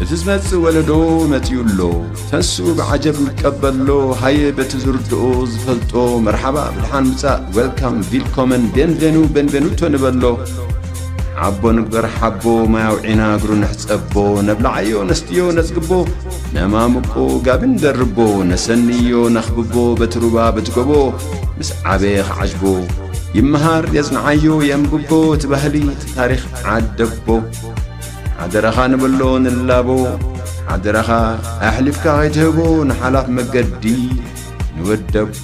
እቲ ዝመጽእ ወለዶ መጺኡ ኣሎ። ተንሱ ብዓጀብ ንቀበሎ፣ ሃየ በቲ ዝርድኦ ዝፈልጦ፣ መርሓባ ብድሓን ምጻእ፣ ዌልካም፣ ቪልኮመን፣ ቤንቬኑ፣ ቤንቬኑቶ ንበሎ። ዓቦ ንግበር ሓቦ፣ ማይ ኣውዒና እግሩ ንሕጸቦ፣ ነብልዓዮ ነስትዮ ነጽግቦ፣ ነማምቆ ጋቢ ንደርቦ፣ ነሰንዮ ነኽብቦ፣ በቲ ሩባ በቲ ጎቦ፣ ምስ ዓበየ ክዓጅቦ፣ ይመሃር የጽንዓዮ የንብቦ፣ እቲ ባህሊ እቲ ታሪኽ ዓደቦ። ሓደራኻ ንበሎ ንላቦ፣ ሓደራኻ ኣሕሊፍካ ከይትህቦ፣ ንሓላፍ መገዲ ንወደቦ።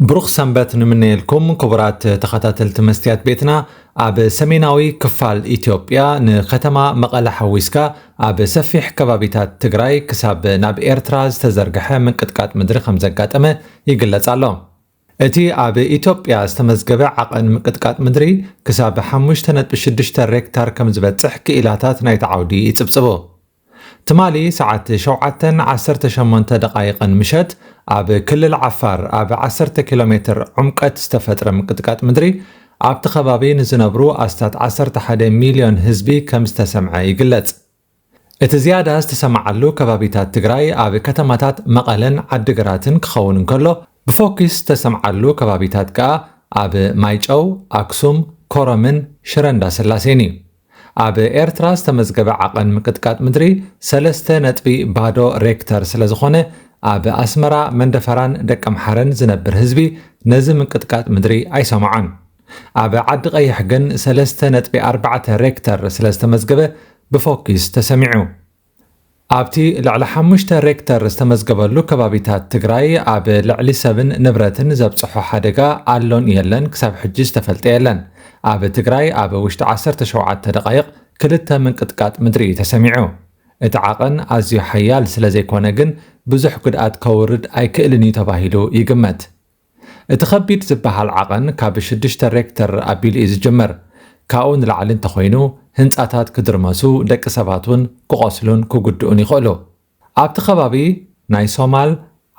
ብሩኽ ሰንበት ንምነየልኩም ክቡራት ተኸታተልቲ መስትያት ቤትና። ኣብ ሰሜናዊ ክፋል ኢትዮጵያ ንከተማ መቐለ ሓዊስካ ኣብ ሰፊሕ ከባቢታት ትግራይ ክሳብ ናብ ኤርትራ ዝተዘርግሐ ምንቅጥቃጥ ምድሪ ከም ዘጋጠመ ይግለጽ ኣሎ። እቲ ኣብ ኢትዮጵያ ዝተመዝገበ ዓቐን ምንቅጥቃጥ ምድሪ ክሳብ ሓሙሽተ ነጥቢ ሽዱሽተ ሬክታር ከም ዝበጽሕ ክኢላታት ናይቲ ዓውዲ ይጽብጽቡ። ትማሊ ሰዓት ሸውዓተን ዓሰርተ ሸሞንተ ደቓይቕን ምሸት ኣብ ክልል ዓፋር ኣብ ዓሰርተ ኪሎ ሜትር ዕምቀት ዝተፈጥረ ምንቅጥቃጥ ምድሪ ኣብቲ ከባቢ ንዝነብሩ ኣስታት ዓሰርተ ሓደ ሚልዮን ህዝቢ ከም ዝተሰምዐ ይግለጽ። እቲ ዝያዳ ዝተሰምዓሉ ከባቢታት ትግራይ ኣብ ከተማታት መቐለን ዓድግራትን ክኸውን እንከሎ፣ ብፎኪስ ዝተሰምዓሉ ከባቢታት ከኣ ኣብ ማይጨው፣ ኣክሱም፣ ኮረምን ሽረ እንዳስላሴን እዩ። ኣብ ኤርትራ ዝተመዝገበ ዓቐን ምቅጥቃጥ ምድሪ ሰለስተ ነጥቢ ባዶ ሬክተር ስለ ዝኾነ፣ ኣብ ኣስመራ፣ መንደፈራን ደቀምሓረን ዝነብር ህዝቢ ነዚ ምቅጥቃጥ ምድሪ ኣይሰምዖን። ኣብ ዓዲ ቀይሕ ግን ሰለስተ ነጥቢ ኣርባዕተ ሬክተር ስለ ዝተመዝገበ ብፎኪስ ተሰሚዑ። ኣብቲ ልዕሊ ሓሙሽተ ሬክተር ዝተመዝገበሉ ከባቢታት ትግራይ ኣብ ልዕሊ ሰብን ንብረትን ዘብጽሖ ሓደጋ ኣሎን የለን ክሳብ ሕጂ ዝተፈልጠ የለን። ኣብ ትግራይ ኣብ ውሽጢ ዓሰርተ ሸውዓተ ደቓይቕ ክልተ ምንቅጥቃጥ ምድሪ እዩ ተሰሚዑ። እቲ ዓቐን ኣዝዩ ሓያል ስለ ዘይኮነ ግን ብዙሕ ጉድኣት ከውርድ ኣይክእልን እዩ ተባሂሉ ይግመት። እቲ ከቢድ ዝበሃል ዓቐን ካብ ሽዱሽተ ሬክተር ኣቢሉ እዩ ዝጅምር። ካብኡ ንላዕሊ እንተኾይኑ ህንጻታት ክድርመሱ፣ ደቂ ሰባት እውን ክቖስሉን ክጉድኡን ይኽእሉ። ኣብቲ ከባቢ ናይ ሶማል፣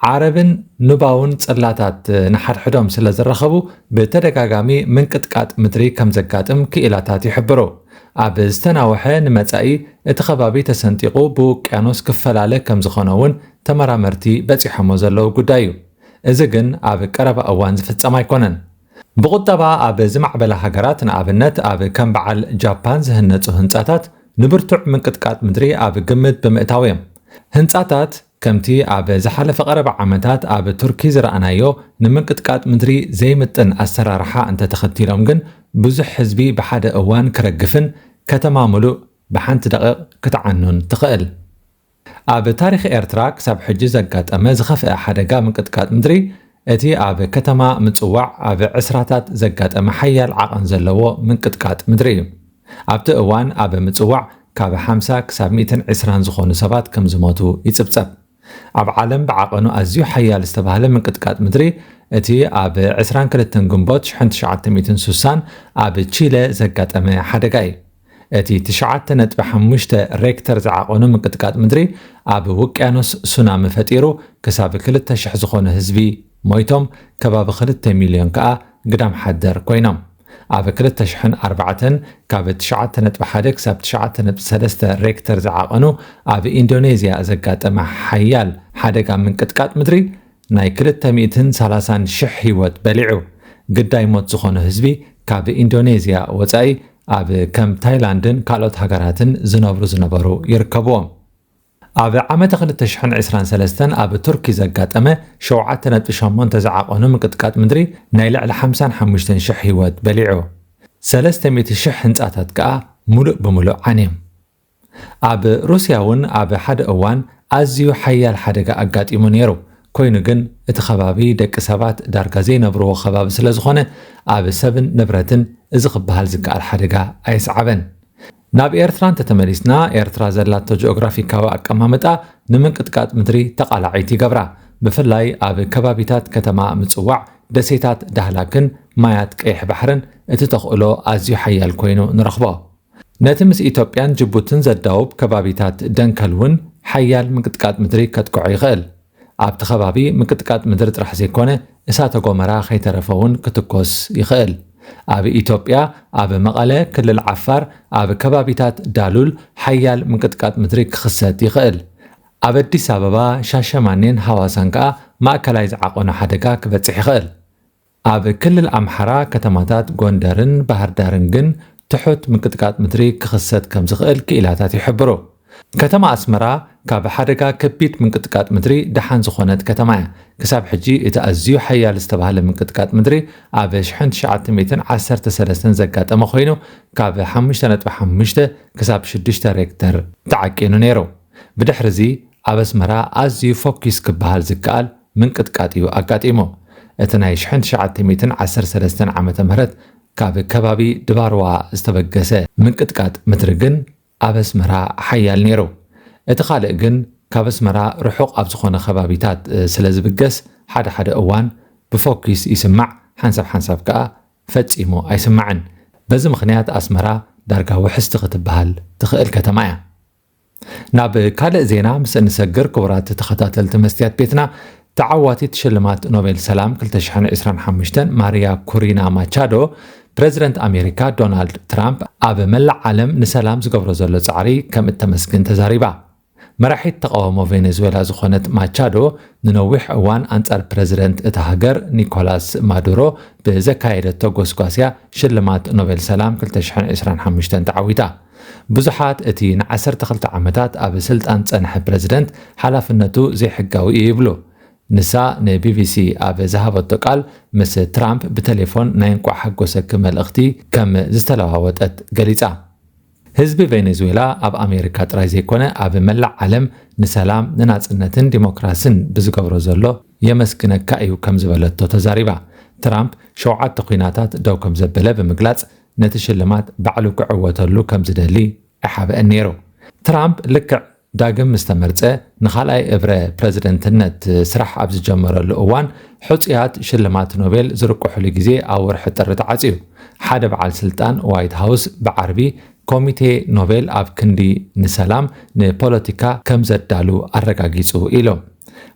ዓረብን ኑባውን ጽላታት ንሓድሕዶም ስለ ዝራኸቡ ብተደጋጋሚ ምንቅጥቃጥ ምድሪ ከም ዘጋጥም ክኢላታት ይሕብሩ። ኣብ ዝተናውሐ ንመጻኢ እቲ ከባቢ ተሰንጢቑ ብውቅያኖስ ክፈላለ ከም ዝኾነ እውን ተመራመርቲ በጺሖሞ ዘለዉ ጉዳይ እዩ። እዚ ግን ኣብ ቀረባ እዋን ዝፍጸም ኣይኮነን። ብቁጠባ ኣብ ዝማዕበላ ሃገራት፣ ንኣብነት ኣብ ከም በዓል ጃፓን ዝህነጹ ህንጻታት ንብርቱዕ ምንቅጥቃጥ ምድሪ ኣብ ግምት ብምእታው እዮም። ህንጻታት ከምቲ ኣብ ዝሓለፈ ቀረባ ዓመታት ኣብ ቱርኪ ዝረኣናዮ ንምንቅጥቃጥ ምድሪ ዘይምጥን ኣሰራርሓ እንተተኸቲሎም ግን ብዙሕ ህዝቢ ብሓደ እዋን ክረግፍን ከተማ ምሉእ ብሓንቲ ደቂቕ ክትዓኑን ትኽእል። ኣብ ታሪኽ ኤርትራ ክሳብ ሕጂ ዘጋጠመ ዝኸፍአ ሓደጋ ምንቅጥቃጥ ምድሪ፣ እቲ ኣብ ከተማ ምጽዋዕ ኣብ ዕስራታት ዘጋጠመ ሓያል ዓቐን ዘለዎ ምንቅጥቃጥ ምድሪ እዩ። ኣብቲ እዋን ኣብ ምጽዋዕ ካብ ሓምሳ ክሳብ ሚእትን ዕስራን ዝኾኑ ሰባት ከም ዝሞቱ ይጽብጸብ። ኣብ ዓለም ብዓቐኑ ኣዝዩ ሓያል ዝተባህለ ምንቅጥቃጥ ምድሪ፣ እቲ ኣብ ዕስራን ክልተን ግንቦት ሽሕን ትሽዓተ ሚእትን ስሳን ኣብ ቺለ ዘጋጠመ ሓደጋ እዩ። እቲ ትሽዓተ ነጥቢ ሓሙሽተ ሬክተር ዝዓቐኑ ምንቅጥቃጥ ምድሪ ኣብ ውቅያኖስ ሱናሚ ፈጢሩ ክሳብ ክልተ ሽሕ ዝኾኑ ህዝቢ ሞይቶም፣ ከባቢ ክልተ ሚልዮን ከኣ ግዳም ሓደር ኮይኖም። ኣብ ክልተ ሽሕን ኣርባዕተን ካብ ትሽዓተ ነጥቢ ሓደ ክሳብ ትሽዓተ ነጥቢ ሰለስተ ሬክተር ዝዓቐኑ ኣብ ኢንዶኔዝያ ዘጋጠመ ሓያል ሓደጋ ምንቅጥቃጥ ምድሪ ናይ ክልተ ሚእትን ሰላሳን ሽሕ ህይወት በሊዑ። ግዳይ ሞት ዝኾኑ ህዝቢ ካብ ኢንዶኔዝያ ወጻኢ ኣብ ከም ታይላንድን ካልኦት ሃገራትን ዝነብሩ ዝነበሩ ይርከብዎም። ኣብ ዓመተ ክልተ ሽሕን ዕስራን ሰለስተን ኣብ ቱርኪ ዘጋጠመ ሸውዓተ ነጥቢ ሸሞንተ ዝዓቐኑ ምንቅጥቃጥ ምድሪ ናይ ልዕሊ ሓምሳን ሓሙሽተን ሽሕ ህይወት በሊዑ። ሰለስተ ሚእቲ ሽሕ ህንጻታት ከኣ ሙሉእ ብሙሉእ ዓንዮም። ኣብ ሩስያ እውን ኣብ ሓደ እዋን ኣዝዩ ሓያል ሓደጋ ኣጋጢሙ ነይሩ። ኮይኑ ግን እቲ ከባቢ ደቂ ሰባት ዳርጋ ዘይነብርዎ ከባቢ ስለ ዝኾነ ኣብ ሰብን ንብረትን እዚ ክበሃል ዝከኣል ሓደጋ ኣየስዓበን። ናብ ኤርትራ እንተተመሊስና፣ ኤርትራ ዘላቶ ጂኦግራፊካዊ ኣቀማምጣ ንምንቅጥቃጥ ምድሪ ተቓላዒት ይገብራ። ብፍላይ ኣብ ከባቢታት ከተማ ምጽዋዕ፣ ደሴታት ዳህላክን ማያት ቀይሕ ባሕርን እቲ ተኽእሎ ኣዝዩ ሓያል ኮይኑ ንረኽቦ። ነቲ ምስ ኢትዮጵያን ጅቡትን ዘዳውብ ከባቢታት ደንከል እውን ሓያል ምንቅጥቃጥ ምድሪ ከጥቅዖ ይኽእል። ኣብቲ ከባቢ ምንቅጥቃጥ ምድሪ ጥራሕ ዘይኮነ፣ እሳተ ጎመራ ከይተረፈ እውን ክትኮስ ይኽእል። ኣብ ኢትዮጵያ፣ ኣብ መቐለ፣ ክልል ዓፋር፣ ኣብ ከባቢታት ዳሉል ሓያል ምንቅጥቃጥ ምድሪ ክኽሰት ይኽእል። ኣብ ኣዲስ ኣበባ፣ ሻሸማኔን ሃዋሳን ከኣ ማእከላይ ዝዓቐኖ ሓደጋ ክበጽሕ ይኽእል። ኣብ ክልል ኣምሓራ፣ ከተማታት ጎንደርን ባህር ዳርን ግን ትሑት ምንቅጥቃጥ ምድሪ ክኽሰት ከም ዝኽእል ክኢላታት ይሕብሩ። ከተማ ኣስመራ ካብ ሓደጋ ከቢድ ምንቅጥቃጥ ምድሪ ደሓን ዝኾነት ከተማ እያ። ክሳብ ሕጂ እቲ ኣዝዩ ሓያል ዝተባህለ ምንቅጥቃጥ ምድሪ ኣብ ሽሕን ትሽዓተ ሚእትን ዓሰርተ ሰለስተን ዘጋጠመ ኮይኑ፣ ካብ ሓሙሽተ ነጥቢ ሓሙሽተ ክሳብ ሽዱሽተ ሬክተር ተዓቂኑ ነይሩ። ብድሕሪ እዚ ኣብ ኣስመራ ኣዝዩ ፎኪስ ክበሃል ዝከኣል ምንቅጥቃጥ እዩ ኣጋጢሙ። እቲ ናይ ሽሕን ትሽዓተ ሚእትን ዓሰርተ ሰለስተን ዓመተ ምህረት ካብ ከባቢ ድባርዋ ዝተበገሰ ምንቅጥቃጥ ምድሪ ግን ኣብ ኣስመራ ሓያል ነይሩ። እቲ ካልእ ግን ካብ ኣስመራ ርሑቕ ኣብ ዝኾነ ከባቢታት፣ እ፣ ስለ ዝብገስ፣ ሓደ ሓደ እዋን ብፎኪስ ይስማዕ፣ ሓንሳብ ሓንሳብ ከኣ ፈጺሙ ኣይስማዕን። በዚ ምኽንያት ኣስመራ ዳርጋ ውሕስቲ ክትበሃል ትኽእል ከተማ እያ። ናብ ካልእ ዜና ምስ እንሰግር፣ ክቡራት ተኸታተልቲ መስትያት ቤትና፣ ተዓዋቲት ሽልማት ኖቤል ሰላም ክልተ ሽሕን ዕስራን ሓሙሽተን ማርያ ኮሪና ማቻዶ፣ ፕረዚደንት ኣሜሪካ ዶናልድ ትራምፕ ኣብ መላእ ዓለም ንሰላም ዝገብሮ ዘሎ ጻዕሪ ከም እተመስግን ተዛሪባ። መራሒት ተቓውሞ ቬኔዙዌላ ዝኾነት ማቻዶ፣ ንነዊሕ እዋን ኣንጻር ፕረዚደንት እታ ሃገር ኒኮላስ ማዱሮ ብዘካየደቶ ጎስጓስያ ሽልማት ኖቤል ሰላም ክልተ ሽሕን ዕስራን ሓሙሽተን ተዓዊታ። ብዙሓት እቲ ንዓሰርተ ክልተ ዓመታት ኣብ ስልጣን ጸንሐ ፕረዚደንት ሓላፍነቱ ዘይሕጋዊ እዩ ይብሉ። ንሳ ንቢቢሲ ኣብ ዝሃበቶ ቃል፣ ምስ ትራምፕ ብቴሌፎን ናይ እንቋዕ ሓጎሰኪ መልእኽቲ ከም ዝተለዋወጠት ገሊጻ። ህዝቢ ቬኔዙዌላ ኣብ ኣሜሪካ ጥራይ ዘይኮነ፣ ኣብ መላእ ዓለም ንሰላም፣ ንናጽነትን ዲሞክራስን ብዝገብሮ ዘሎ የመስግነካ እዩ ከም ዝበለቶ ተዛሪባ። ትራምፕ ሸውዓተ ኲናታት ደው ከም ዘበለ ብምግላጽ፣ ነቲ ሽልማት ባዕሉ ክዕወተሉ ከም ዝደሊ ኣይሓበአን ነይሩ። ትራምፕ ልክዕ ዳግም ምስ ተመርጸ፣ ንኻልኣይ እብረ ፕረዚደንትነት ስራሕ ኣብ ዝጀመረሉ እዋን፣ ሕጹያት ሽልማት ኖቤል ዝርቅሑሉ ግዜ ኣብ ወርሒ ጥሪ ተዓጽዩ። ሓደ በዓል ስልጣን ዋይት ሃውስ ብዓርቢ፣ ኮሚቴ ኖቤል ኣብ ክንዲ ንሰላም፣ ንፖለቲካ ከም ዘዳሉ ኣረጋጊጹ ኢሉ።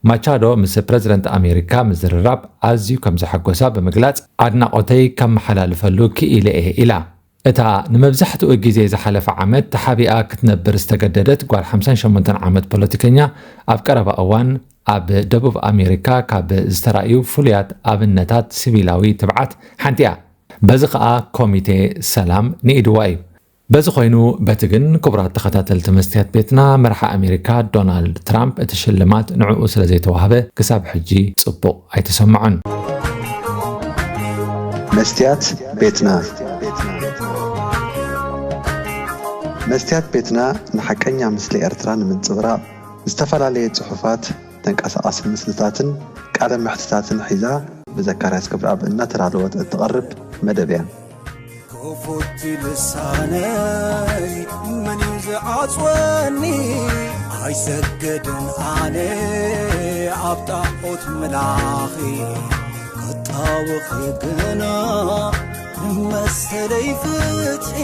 ማቻዶ ምስ ፕረዚደንት ኣሜሪካ ምዝርራብ ኣዝዩ ከም ዘሐጎሳ ብምግላጽ፣ ኣድናቖተይ ከመሓላልፈሉ ክኢለ እየ ኢላ። እታ ንመብዛሕትኡ ግዜ ዝሓለፈ ዓመት ተሓቢኣ ክትነብር ዝተገደደት ጓል ሓምሳን ሸሞንተን ዓመት ፖለቲከኛ፣ ኣብ ቀረባ እዋን ኣብ ደቡብ ኣሜሪካ ካብ ዝተራእዩ ፍሉያት ኣብነታት ሲቪላዊ ትብዓት ሓንቲ እያ። በዚ ኸኣ ኮሚቴ ሰላም ንኢድዋ እዩ። በዚ ኾይኑ፣ በቲ ግን፣ ክቡራት ተኸታተልቲ መስትያት ቤትና፣ መራሒ ኣሜሪካ ዶናልድ ትራምፕ እቲ ሽልማት ንዕኡ ስለ ዘይተዋህበ፣ ክሳብ ሕጂ ጽቡቕ ኣይተሰምዖን። መስትያት ቤትና። መስትያት ቤትና ንሓቀኛ ምስሊ ኤርትራ ንምንጽብራቕ፣ ዝተፈላለየ ጽሑፋት፣ ተንቀሳቓሲ ምስልታትን ቃለ መሕትታትን ሒዛ ብዘካርያስ ገብረኣብ እናተዳለወት እትቐርብ መደብ እያ። ክፉት ልሳነይ መን እዩ ዝዓጽወኒ? ኣይሰግድን ኣነ ኣብ ጣዖት ምላኺ፣ ክጣወኺ ግና መሰለይ ፍትሒ።